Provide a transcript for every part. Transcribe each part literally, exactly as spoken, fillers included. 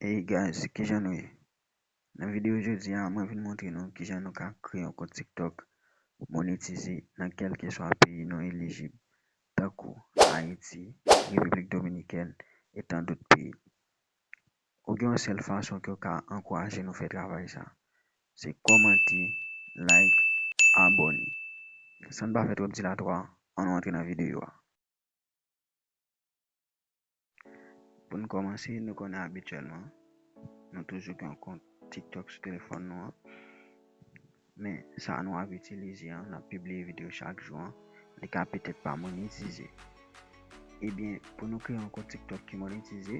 Hey guys, kijan nou ye? Nan videyo jodi a, mwen vin montre nou kijan nou ka kreye yon kont TikTok, monetize nan kèlkeswa peyi nou elijib, tankou Ayiti, Repiblik Dominikèn e tan dòt peyi. Ou gen yon sèl fason ke w ka ankouraje nou fè travay sa. Se kòmante, like, abòne. San n pa fè twòp dilatwa, ann nou antre nan videyo a. Pou n kòmanse, nou konnen abityèlman, nou toujou gen yon kont TikTok sou telefòn nou an. Men, sa nou ap itilize an, n ap pibliye videyo chak jou an, li ka petèt pa monetize. Ebyen, pou nou kreye yon kont TikTok ki monetize,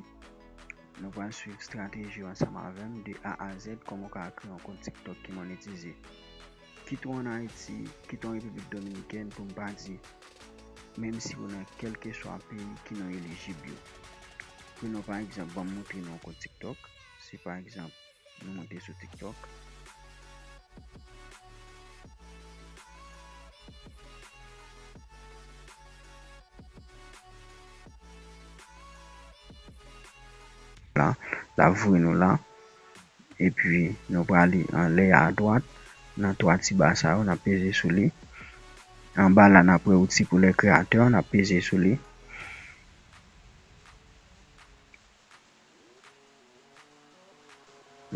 nou pral swiv estrateji yo ansanm avè m de A a Z, kòman w ka kreye yon kont TikTok ki monetize. Kit ou ann Ayiti, kit ou an Repiblik Dominikèn, pou m pa di, menm si ou nan kèlkeswa peyi ki nou elijib yo. Pran yon pa egzanp, ban m montre nou yon kont TikTok. Si pa egzanp, nou monte sou TikTok. La, l ap voye nou la. Epi, nou prale anlè a dwat, nan twa ti ba sa yo, n ap peze sou li. Anba la, n ap wè outil pou lè kreyatè, n ap peze sou li.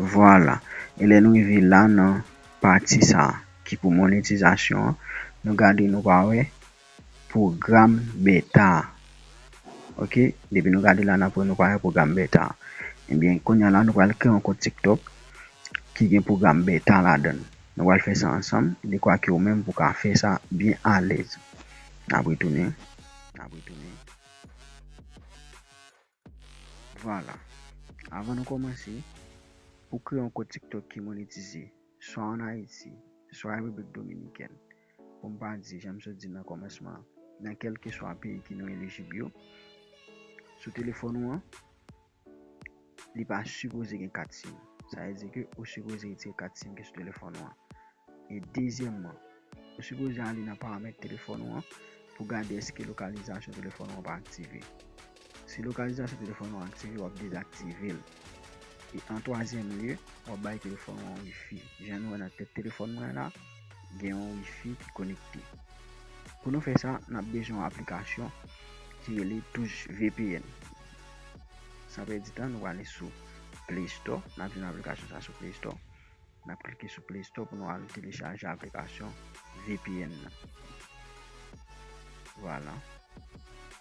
Vwala. E lè nou rive la nan pati sa a ki pou monetizasyon an, nou gade nou pa wè pwogram beta a. Oke? Depi nou gade la, n ap wè nou pa wè pwogram beta a. Ebyen, kounye a la, nou pral kreye yon kont TikTok ki gen pwogram beta ladan l. Nou pral fè sa ansanm, dekwa ke ou menm pou ka fè sa byen alèz. N ap retounen. N ap retounen. Vwala. Avan nou kòmanse, pou kreye yon kont TikTok ki monetize, swa ann Ayiti, swa Repiblik Dominikèn, pou m pa di, jan m sot di nan kòmansman an, nan kèlkeswa peyi ki nou elijib yo, sou telefòn ou an, li pa sipoze gen kat sim. Sa vle di ke ou sipoze retire kat sim ki sou telefòn ou an. E dezyèmman, ou sipoze ale nan paramèt telefòn ou an pou gade èske lokalizasyon telefòn ou an pa aktive. Si lokalizasyon telefòn ou an aktive, w ap dezaktive l. E an twazyèm lye, w ap bay telefòn ou an wifi. Jan nou wè nan tèt telefòn mwen la, gen yon wifi ki konekte. Pou nou fè sa, n ap bezwen yon aplikasyon ki rele Touch V P N. San pèdi tan, nou prale sou Play Store. N ap jwenn aplikasyon sa sou Play Store. N ap klike sou Play Store pou nou al telechaje aplikasyon V P N nan. Vwala.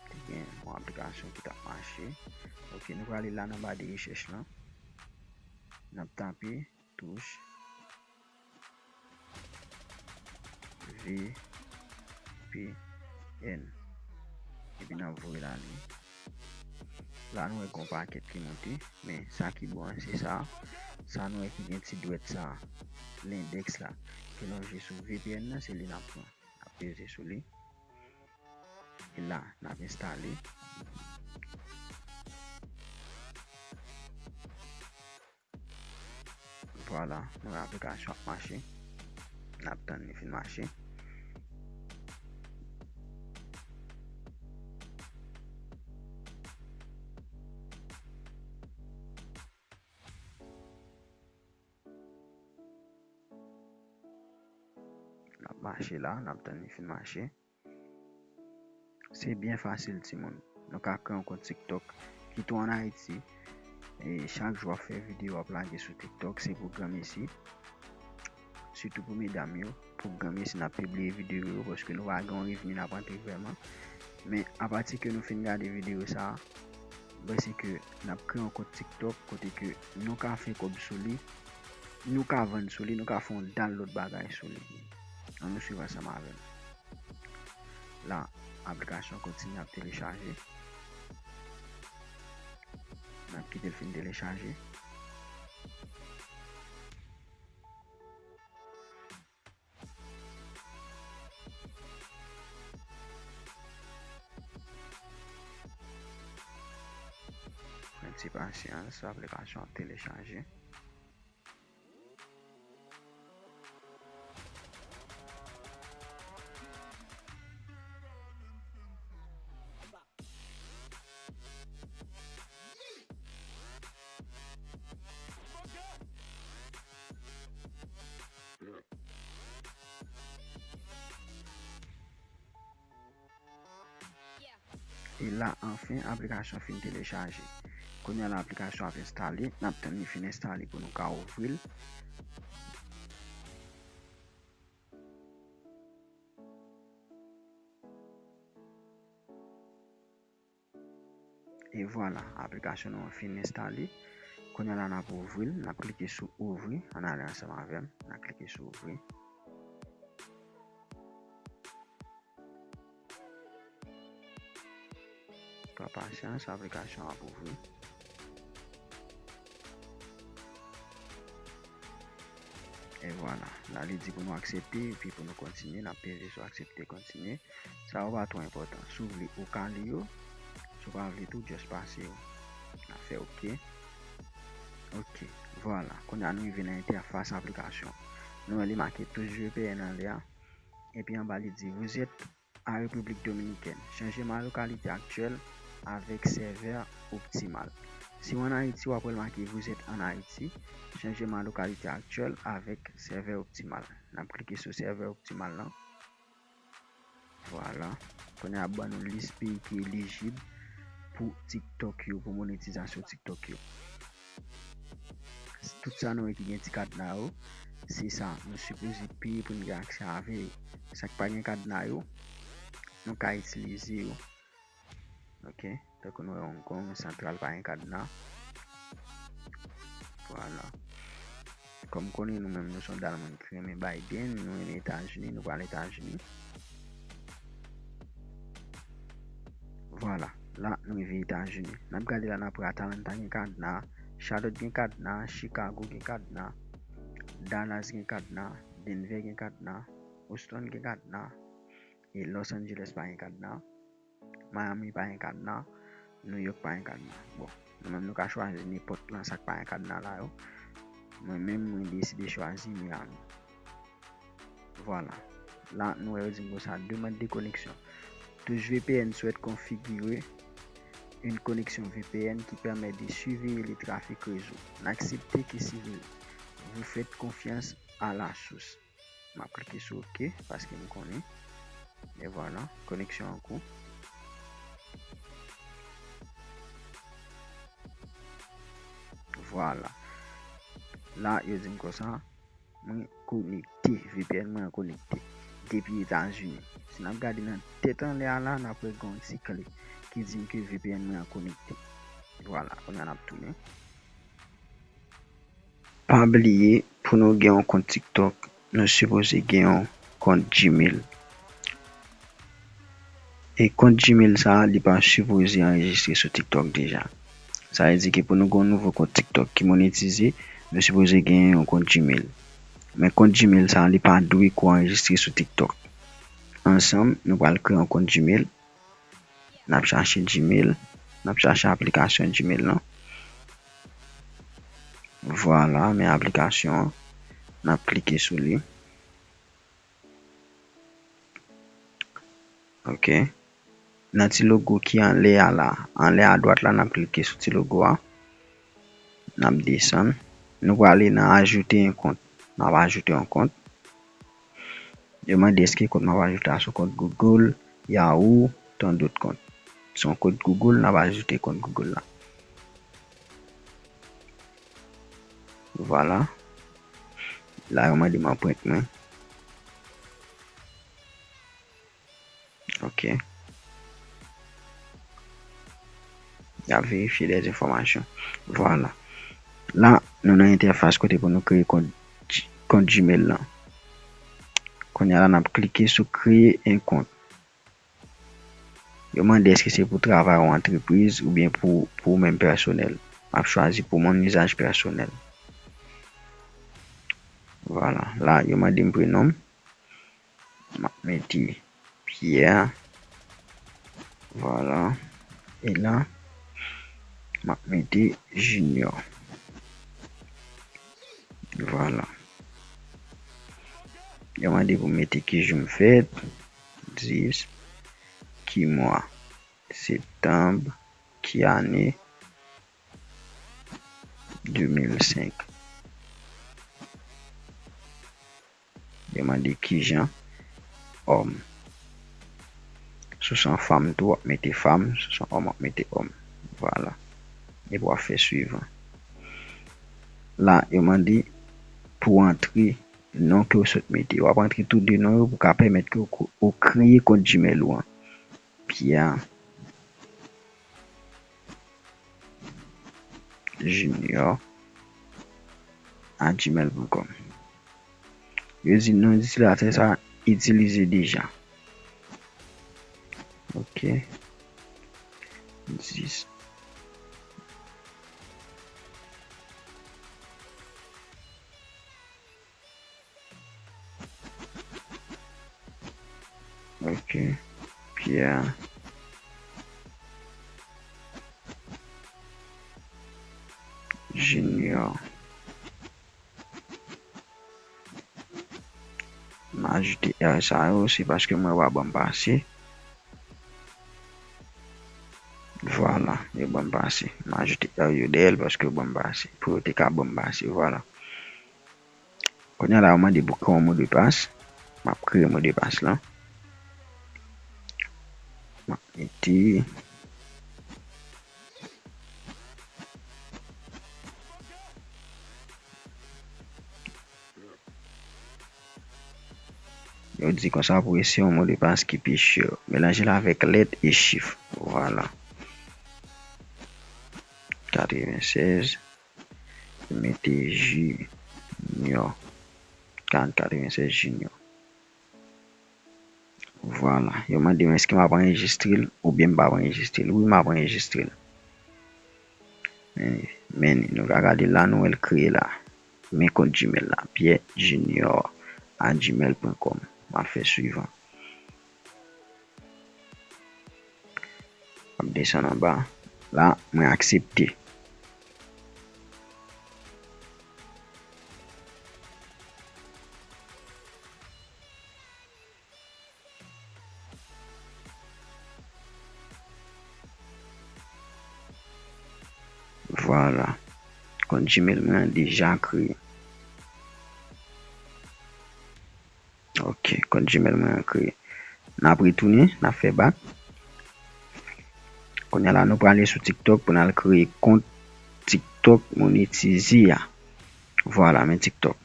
Te gen yon aplikasyon ki t ap mache. Oke, nou prale la nan ba de rechèch lan. N ap tape Touch V P N. Epi n ap voye l ale. La nou wè gen yon pakèt ki monte, men sa ki bon an se sa. Sa nou wè ki gen ti dwèt sa, lendèks la, ki lonje sou V P N nan, se li n ap pran. N ap peze sou li. E la, n ap enstale. Vwala, nou wè aplikasyon ap mache. N ap tann li fin mache. L ap mache la, n ap tann li fin mache. Se byen fasil, timoun. Nou ka kreye yon kont TikTok. Kit ou ann Ayiti, e chak jou w ap fè videyo, w ap lage sou TikTok, se pou granmesi. Sitou pou medam yo, pou granmesi n ap pibliye videyo yo, paske nou pa gen yon revni n ap antre vrèman. Men apati ke nou fin gade videyo sa a, m panse ke n ap kreye yon kont TikTok kote ke nou ka fè kòb sou li, nou ka vann sou li, nou ka fè yon dal lòt bagay sou li. Ann nou swiv ansanm avè m. La, aplikasyon kontinye ap telechaje. N ap kite l fin telechaje. Yon ti pasyans, aplikasyon ap telechaje. E la, anfen, aplikasyon fin telechaje. Kounye a la, aplikasyon ap enstale. N ap tann li fin enstale pou nou ka ouvri l. E vwala, aplikasyon nou an fin enstale. Kounye a la, n ap ouvri l. N ap klike sou ouvri. Ann ale ansanm avè m. N ap klike sou ouvri. Pran pasyans, aplikasyon ap ouvri. E vwala. La, li di pou nou aksepte, epi pou nou kontinye, n ap peze sou aksepte, kontinye. Sa yo pa twò enpòtan. Si w vle, ou ka li yo. Si w pa vle tou, just pase yo. N ap fè oke. Oke. Vwala. Kounye a, nou rive nan entèfas aplikasyon. Nou wè li make Touch V P N anlè a. Epi anba, li di, Vous êtes en République Dominicaine. Chanje ma localité actuelle avec serveur optimal. Si w ann Ayiti, w ap wè l make Vous êtes en Haïti. Chanje ma localité actuelle avec serveur optimal. N ap klike sou serveur optimal lan. Vwala. Kounye a ap ban nou lis peyi ki elijib pou TikTok yo, pou monetizasyon TikTok yo. Tout sa nou wè ki gen ti kadna yo, se sa nou sipoze peye pou n gen aksè avè yo. Sa k pa gen kadna yo, nou ka itilize yo. Oke, tankou nou wè Hong Kong, Santral pa gen kadna. Vwala. Kòm konnen nou menm nou se yon dal moun ki renmen Biden, nou renmen Etazini, nou pral Etazini. Vwala, la nou rive Etazini. N ap gade la, n ap wè Atlanta gen kadna, Charlotte gen kadna, Chicago gen kadna, Dallas gen kadna, Denver gen kadna, Houston gen kadna, e Los Angeles pa gen kadna. Miami pa gen kadna, New York pa gen kadna. Bon, nou menm nou ka chwazi nenpòt lan sa k pa gen kadna la yo. Mwen menm, mwen deside chwazi Miami. Vwala. La, nou wè yo di m konsa, demande de connexion. Touch V P N souhaite configurer une connexion V P N qui permet de surveiller le trafic réseau. N aksepte ke si vous, vous faites confiance à la source. M ap klike sou oke, paske m konnen. E vwala, koneksyon an kou. Vwala. La, yo di m konsa, mwen konekte, V P N mwen an konekte depi Etazini. Si n ap gade nan tèt anlè a la, n ap wè gen yon ti kle ki di m ke V P N mwen an konekte. Vwala, kounye a n ap tounen. Pa bliye, pou nou gen yon kont TikTok, nou sipoze gen yon kont Gmail. E kont Gmail sa a, li pa sipoze anrejistre sou TikTok deja. Sa vle di ke pou nou gen yon nouvo kont TikTok ki monetize, nou sipoze gen yon kont Gmail. Men kont Gmail sa a, li pa dwe ko anrejistre sou TikTok. Ansanm, nou pral kreye yon kont Gmail. N ap chache Gmail. N ap chache aplikasyon Gmail lan. Vwala, men aplikasyon an. N ap klike sou li. Oke. Nan ti logo ki anlè a la, anlè a dwat la, n ap klike sou ti logo a. N ap desann. Nou prale nan ajoute yon kont. N ap ajoute yon kont. Yo mande èske kont m ap ajoute a se yon kont Google, Yahoo, tant d'autres kont. Se yon kont Google, n ap ajoute kont Google la. Vwala. La, yo mande m anprent mwen. Oke. Y ap verifye dè enfòmasyon. Vwala. La, nou nan entèfas kote pou nou kreye kont, kont Gmail lan. Kounye a la, n ap klike sou kreye en kont. Yo mande èske se pou travay ou antrepriz oubyen pou, pou ou menm pèsonèl. M ap chwazi pou mon izaj pèsonèl. Vwala. La, yo mande m prenon m. M ap mete Pierre. Vwala. E la, m ap mete Junior. Vwala. Yo mande pou m mete ki jou m fèt, dis, ki mwa, septanm, ki ane, de mil senk. Yo mande kijan, òm. S Si w se yon fanm tou, w ap mete fanm, si w se yon òm, w ap mete òm. Vwala. Epi w ap fè swivan. La, yo mande pou w antre non ke w sot mete. W ap antre tou de non yo pou ka pèmèt ke w, ou kreye kont Gmail ou an. Pierre Junior at gmail point com. Yo di non itilizatè sa itilize deja. Ok. Dis. Ok. Pierre Junior. M ajoute R sa yo, se paske mwen pa ban m pase. Vwala, yo ban m pase. M ajoute R yo dèyè l paske yo ban m pase. Pou yo te ka ban m pase, vwala. Kounye a la, yo mande pou kreye yon modpas. M ap kreye modpas lan. M ap mete Yo di konsa pou eseye yon modpas ki pi sure. Melanje l avèk lèt e chif. Vwala. Katrevennsèz. Mete Junior. Kat-, katrevennsèz Junior. Vwala. Yo mande m èske m ap anrejistre l oubyen m p ap anrejistre l. Wi, m ap anrejistre l. Men, men nou ka gade la, nou wè l kreye la. Men kont Gmail la, pierre junior at gmail point com. M ap fè swivan. M ap desann anba. La, mwen aksepte. Vwala. Kont Gmail mwen an deja kreye. Ok, kont Gmail mwen an kreye. N ap retounen, n ap fè bak. Kounye a la, nou prale sou TikTok pou n al kreye kont TikTok monetize a. Vwala, men TikTok.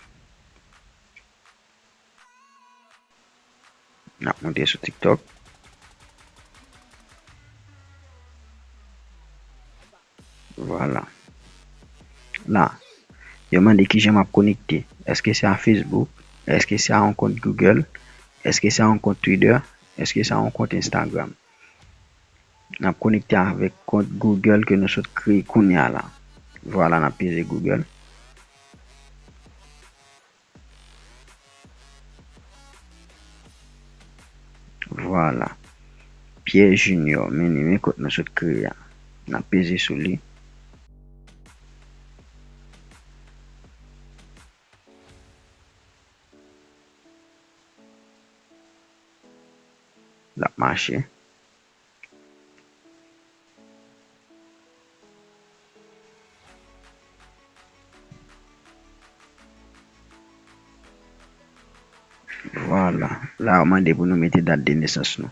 N ap monte sou TikTok. Vwala. La, yo mande kijan m ap konekte. Èske se a Facebook? Èske se a yon kont Google? Èske se a yon kont Twitter? Èske se a yon kont Instagram? N ap konekte avèk kont Google ke nou sot kreye kounye a la. Vwala, n ap peze Google. Vwala. Pierre Junior, men li, men kont nou sot kreye a. N ap peze sou li. L ap mache. Vwala. La, yo mande pou nou mete dat de nesans nou.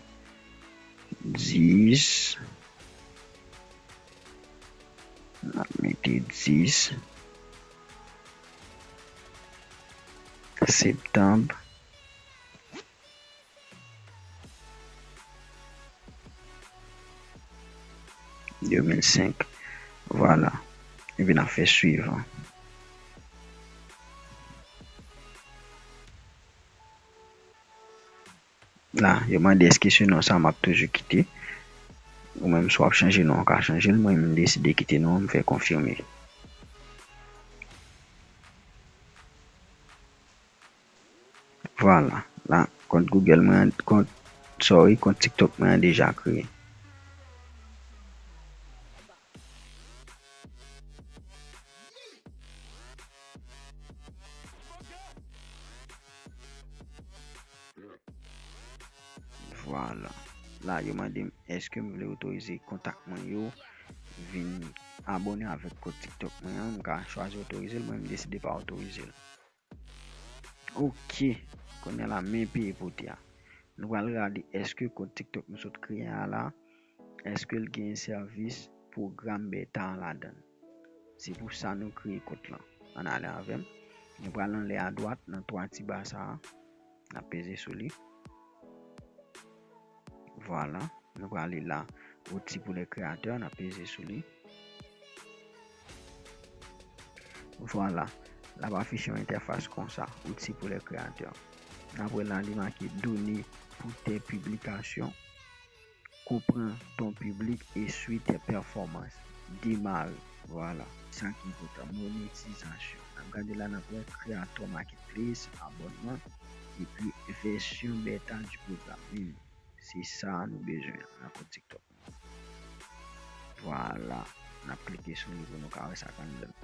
Dis. N ap mete dis septanm. De mil senk. Vwala. Epi n ap fè swivan. La, yo mande èske se non sa m ap toujou kite. Ou menm, si w ap chanje non, w ka chanje l. Mwen, m deside kite non an, m fè konfime. Vwala. La, kont Google mwen an, kont, sorry, kont TikTok mwen an deja kreye. Vwala. La, yo mande m, èske m vle otorize kontak mwen yo vin abòne avèk kont TikTok mwen an? M ka chwazi otorize l, mwen m deside pa otorize l. Ok. Kounye a la, men peye pote a. Nou pral gade èske kont TikTok nou sot kreye a la, èske l gen sèvis pwogram beta an ladan l. Se pou sa nou kreye kont lan. Ann ale avè m. Nou pral anlè adwat nan twa ti ba sa a. N ap peze sou li. Vwala. Nou prale la, Outils pour les créateurs, n ap peze sou li. Vwala, l ap afiche yon entèfas konsa, Outils pour les créateurs. N ap wè la, li make Données pour tes publications, Comprends ton public et suis tes performances. Demare. Vwala, sa ki enpòtan, monetizasyon. N ap gade la, n ap wè Creator Marketplace, abònman, epi vèsyon beta du programme. Se sa nou bezwen nan kont TikTok. Vwala, n ap klike sou li pou nou ka wè sa k anndan l.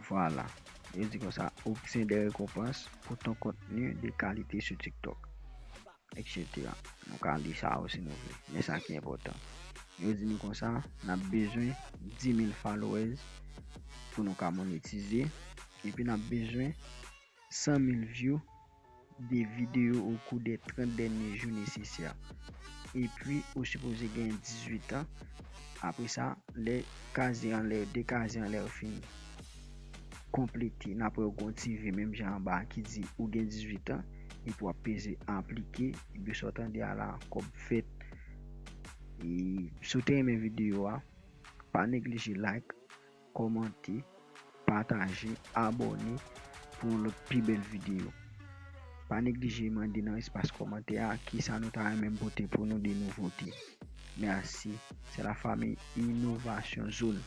Vwala, yo di konsa, obtien des récompenses pour ton contenu de qualité sur TikTok, et cetera. Nou ka li sa yo si nou vle. Men sa ki enpòtan. Yo di nou konsa, n ap bezwen dis mil followers pou nou ka monetize. Epi n ap bezwen san mil view de videyo au cours des trente derniers jours nécessaires. Epi, ou sipoze gen dizuit an. Apre sa, lè kazye anlè, de kazye anlè yo fin konplete, n ap wè yon ti V menm jan anba a ki di ou gen dizuit an, epi w ap peze aplike, epi sa w tande a la, kòb vèt. E si w te renmen videyo a, pa neglije like, kòmante, pataje, abòne pou yon lòt pi bèl videyo. Pa neglije mande nan espas kòmantè a kisa nou ta renmen m pote pou nou de nouvote. Mèsi. Se la fami Inovasyon Zone.